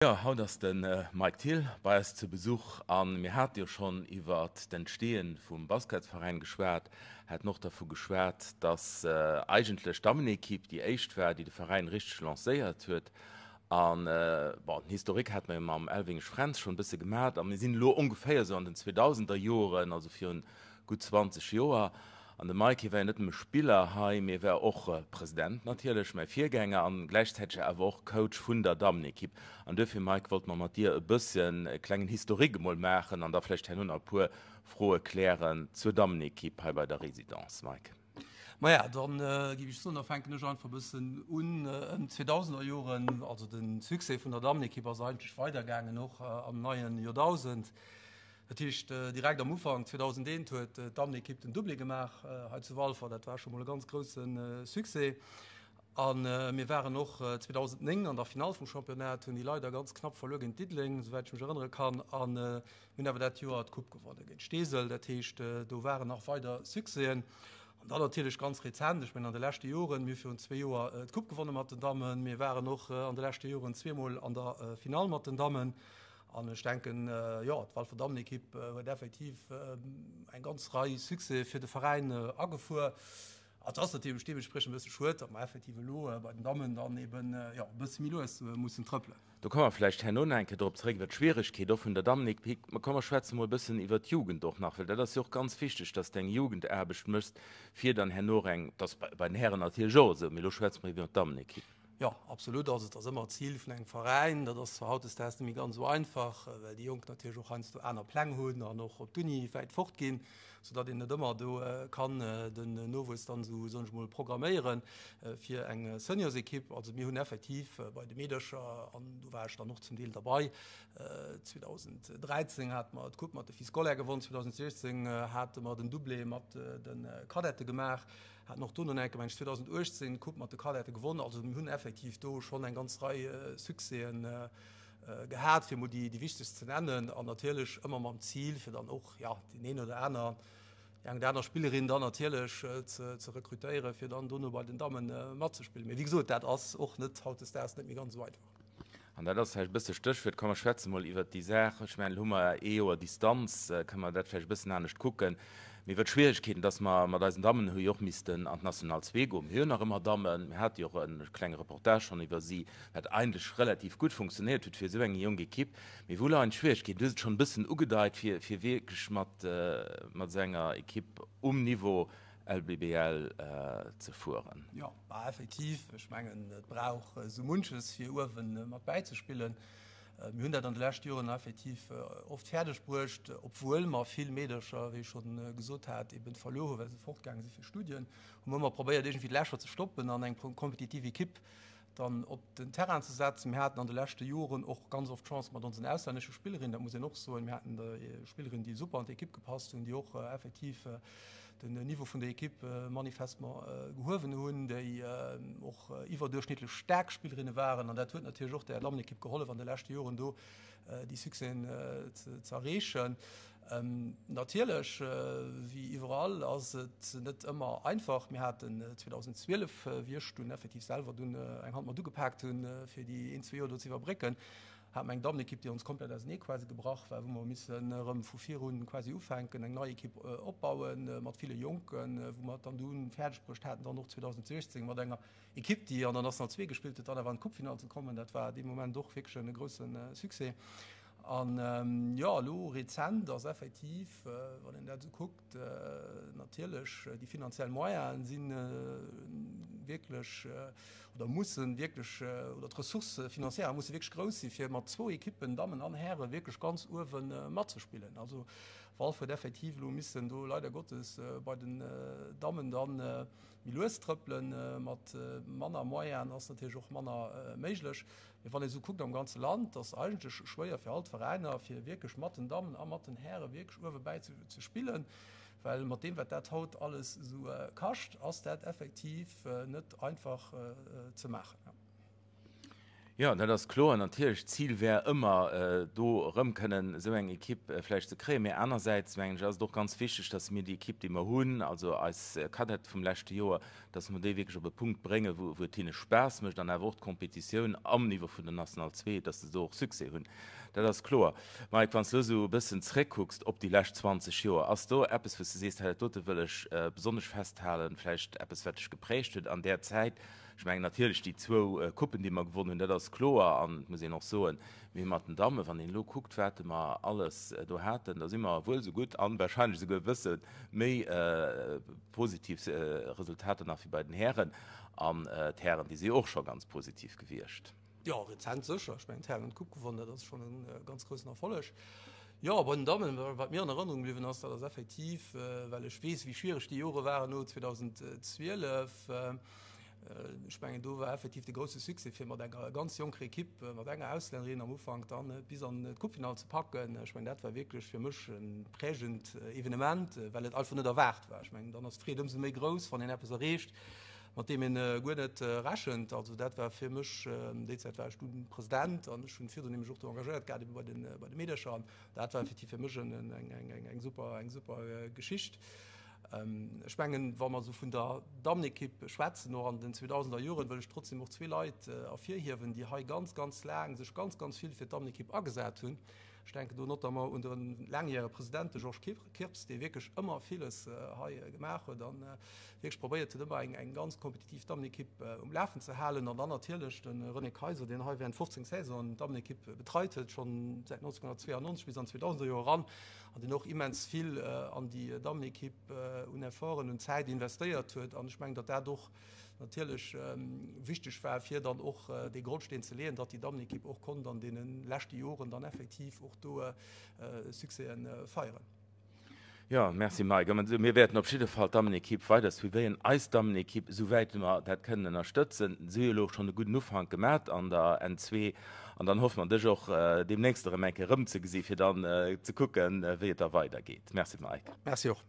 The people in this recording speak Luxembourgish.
Jo, haut ass de Mike Thill bei eis zu Besuch a mir hate jo schonn iwwert d'Entsteeë vum Basketveräin geschwat, haten och dervu geschwat, dass eigentlech d'Dammenekipp déi éischt war, déi de Veräin richteg lancéiert huet. An, bon, den Historique hate mer jo mam Elvinger Fränz schonn e bësse gemat a mir sinn elo ongeféier esou an den 2000er Joren, also virun gutt 20 Joer. An de Mike, hie war jo net nëmme Spiller hei, mee war och President natierlech, mäi Virgänger, an gläichzäiteg awer och Coach vun der Dammenekipp. An duerfir, Mike, wollte mer mat dir e bësschen e klengen Historique emol maachen an da vläicht herno nach e puer Froe klären zur Dammenekipp hei bei der Résidence. Mike. Maja, da géif ech soen, da fänken ech einfach e bëssen un ëm d'Zweedausener Joren. Also de Succès vun der Dammenekipp ass eigentlech weidergaangen, och am neie Joerdausend. Dat heescht, direkt am Ufank 2001 huet d'Dammenekipp den Doublé gemaach hei zu Walfer. Dat war scho mol e ganz grousse Succès. A mir waren och 2009 an der Finall vum Championnat, hunn déi leider ganz knapp verluer géint Diddeleng, souwäit ech mech erënnere kann. A mir hunn awer dat Joer d'Coupe gewonne géint Steesel. Dat heescht, do waren nach weider Succèsen. An dann natierlech ganz rezent, ech mengen an de leschte Joren, mir hu virun zwee Joer d'Coupe gewonne mat den Dammen. Mir waren och an de leschte Joren zweemol an der Finall mat den Dammen. An ech denken, jo, d'Walfer Dammenekipp huet effektiv eng ganz Rei Succèse fir de Veräin agefuer. Et ass natierlech deementspriechend e bësse schued, datt mer effektiv elo bei den Dammen dann eben, jo, e bësse méi lues mussen trëppelen. Do komme mer vläicht herno nach eng Kéier drop zeréck, iwwer d'Schwieregkeet och vun der Dammenekipp. Mä komm, mer schwätze mol e bëssen iwwer d'Jugend och nach, well dat ass jo och ganz wichteg, dass de eng Jugendaarbecht méchs, fir dann herno och eng, dat ass bei den Hären natierlech och esou, mee elo schwätze mer iwwer d'Dammenekipp. Jo, absolut. Also et ass ëmmer d'Zil vun engem Veräin. Dat ass zwar hautdesdaags net méi ganz esou einfach, well déi Jonk natierlech och heiansdo aner Pläng hunn an och op d'Uni wäit fort ginn, soudatt een net ëmmer do kann den Nowuess dann esou, soen ech mol, programméiere fir eng Seniorsekipp. Also mir hunn effektiv bei de Meedercher, an do war ech dann och zum Deel derbei, 2013 hate mer d'Coupe mat de Filles scolaires gewonn, 2016 hate mer den Doublé mat de Cadette gemaach, Haten och dono enke mengen ech 2018 d'Coupe mat de Cadete gewonn. Also mir hunn effektiv do schonn eng ganz Rei Succèsen gehat, fir emol déi wichtegst ze nennen. An natierlech ëmmer mam Zil, fir dann och, jo, deen een oder aner, déi eng oder aner Spillerin dann natierlech ze rekrutéieren, fir dann dono bei den Damme matzespillen. Mee wéi gesot, dat ass och net hautdesdaags net méi ganz esou einfach. An dat ass vläicht e bësse Stéchwuert. Komm mer schwätze mol iwwert déi Saach. Ech mengen, elo hu mer ee Joer Distanz, kënne mer dat vläicht e bëssen anescht kucken. Mee iwwert d'Schwieregkeeten, dass mer mat eisen Dammen hu jo och missten an d'National 2 goen. Mir hunn nach ëmmer Dammen. Mir hate jo och e klenge Reportage schonn iwwer si, wat eigentlech relativ gutt funktionéiert huet fir esou eng jonk Ekipp. Mee wou leien d'Schwieregkeeten? Du hues et schonn e bëssen ugedeit, fir wierklech mat esou enger Ekipp um Niveau LBBL ze fueren. Jo, bah effektiv, ech mengen et brauch esou munches fir uewen mat bäizespillen. Mir hunn dat an de leschte Joren effektiv oft fäerdeg bruecht, obwuel mer vill Meedercher, wéi ech schonn gesot hat, eben verluer hunn, well se fortgaange si fir Studien, hu mer ëmmer probéiert iergendwéi d'Lächer ze stoppen an eng kompetitiv Ekipp dann op den Terrain ze setzen. Mir haten an de leschte Joren och ganz oft Chance mat onsen auslännesche Spillerinnen, dat muss een och soen. Mir haten Spillerinnen, déi super an d'Ekipp gepasst hunn, déi och effektiv den Niveau vun der Ekipp manifestement gehuewen hunn, déi och iwwerduerchschnittlech staark Spillerinne waren. An dat huet natierlech och der Dammenekipp gehollef an de leschte Joren do déi Succèsen ze erreechen. Natierlech, wéi iwwerall, ass et net ëmmer einfach. Mir haten 2012, wéi ech dunn effektiv selwer dunn eng Hand mat ugepaakt hunn, fir déi een, zwee Joer do ze iwwerbrécken, hate mer eng Dammenekipp, déi ons komplett ausenee quasi gebrach war, wou mer missen erëm vu virun quasi ufänken, eng nei Ekipp opbauen, mat ville Jonken, wou mer et dann dunn fäerdeg bruecht haten, dann och 2016 mat enger Ekipp, déi an der National 2 gespillt huet, dann awer an d'Coupefinall ze kommen. Dat war dee Moment och wierklech e grousse Succès. An jo, elo rezent ass effektiv, wann een dat esou kuckt, natierlech déi finanziell Moyene si wierklech oder mussen wierklech oder d'Ressourcë financièrë musse wierklech grouss si fir mat zwou Ekippen, Dammen an Hären, wierklech ganz uewe matzespillen. Also Walfer huet effektiv elo missen do leider Gottes bei den Dammen dann méi lues trëppelen. Mat manner Moyenen ass natierlech och manner méiglech. Mee wann ee sou kuckt am ganze Land, ass eigentlech schwéier fir all d'Veräiner, fir wierklech mat den Dammen a mat den Häre wierklech uewe bäi ze spillen, well mat deem, wat dat haut alles esou kascht, ass dat effektiv net einfach ze maachen. Jo. Jo, dat ass kloer. Natierlech, d'Zil wär ëmmer, do erëm kënnen esou eng Ekipp vläicht ze kréien. Mee anersäits, mengen ech, ass et och ganz wichteg, dass mir déi Ekipp, déi mer hunn, also eis Cadette vum leschte Joer, dass mer déi wierklech op e Punkt bréngen, wou et hinne Spaass mécht an awer och d'Kompetitioun am Niveau vun der National 2, dass se do och Succès hunn. Dat ass kloer. Mike, wann s du esou e bëssen zréckkucks op déi lescht 20 Joer, ass do eppes, wou s du sees, hei dat dote wëll ech besonnesch festhalen, vläicht eppes, wat dech geprägt huet an där Zäit? Ech mengen natierlech déi zwou Coupen, déi mer gewonnen hunn, dat ass kloer. An et muss een och soen, mir mat den Dammen, wann een elo kuckt, wat mer alles do haten, da si mer wuel esou gutt an wahrscheinlech esouguer e bësse méi positiv Resultater nach wéi bei den Hären. An d'Hären, déi si jo och scho ganz positiv gewiescht. Jo, rezent sécher. Ech mengen, d'Hären hunn d'Coupe gewonnen, dat ass schonn e ganz groussen Erfolleg. Jo, bei den Dammen, wat mir an Erënnerung bliwwen ass, dat ass effektiv, well ech weess, wéi schwiereg déi Jore waren no 2012, Ech mengen, do war effektiv de grousse Succès, fir mat enger ganz jonker Ekipp, mat enger Auslännerin am Ufank dann et bis an d'Coupefinall ze packen. Ech mengen, dat war wierklech fir mech e prägend Evenement, well et einfach net erwaart war. Ech mengen, dann ass d'Freed ëmsou méi grouss, wann een eppes erreecht, mat deem een guer net rechent. Also dat war fir mech, déi Zäit war ech dunn President an ech hunn virdrun nämlech och do engagéiert gehat ebe bei de Meedercher an dat war effektiv fir mech eng super, eng super Geschicht. Ech mengen, wa mer esou vun der Dammenekipp schwätzen, och an den 2000er Joren, wëll ech trotzdem och zwee Leit ervirhiewen, déi hei ganz, ganz laang sech ganz, ganz vill fir d'Dammenekipp agesat hunn. Ech denken do notamment un de laangjärege President, de Georges Kirps, dee wierklech ëmmer villes hei gemaach huet a wierklech probéiert huet, ëmmer eng ganz kompetitiv Dammenekipp um Lafen ze halen. An dann natierlech de René Kaiser, deen hei während 15 Saisonen d'Dammenekipp betreit huet, schonn säit 1992 bis an d'Zweedausender Joer eran. an deen och immens vill an déi Dammenekipp un Efforten, un Zäit investéiert huet. An ech mengen, datt dat och natierlech wichteg war, fir dann och dee Grondsteen ze leeën, datt déi Dammenekipp och konnt an deene leschte Joren dann effektiv och do Succèsen feieren. Jo, merci Mike. Mir wäerten op jidde Fall d'Dammenekipp weider suivéieren, eis Dammenekipp, esouwäit mer dat kënnen ënnerstëtzen. Si hu jo elo schonn e gudden Ufank gemat an der N2 An dann hoffe mer dech och deemnächst erëm eng Kéier erëmzegesi fir dann ze kucken, wéi et da weidergeet. Merci Mike. Merci och.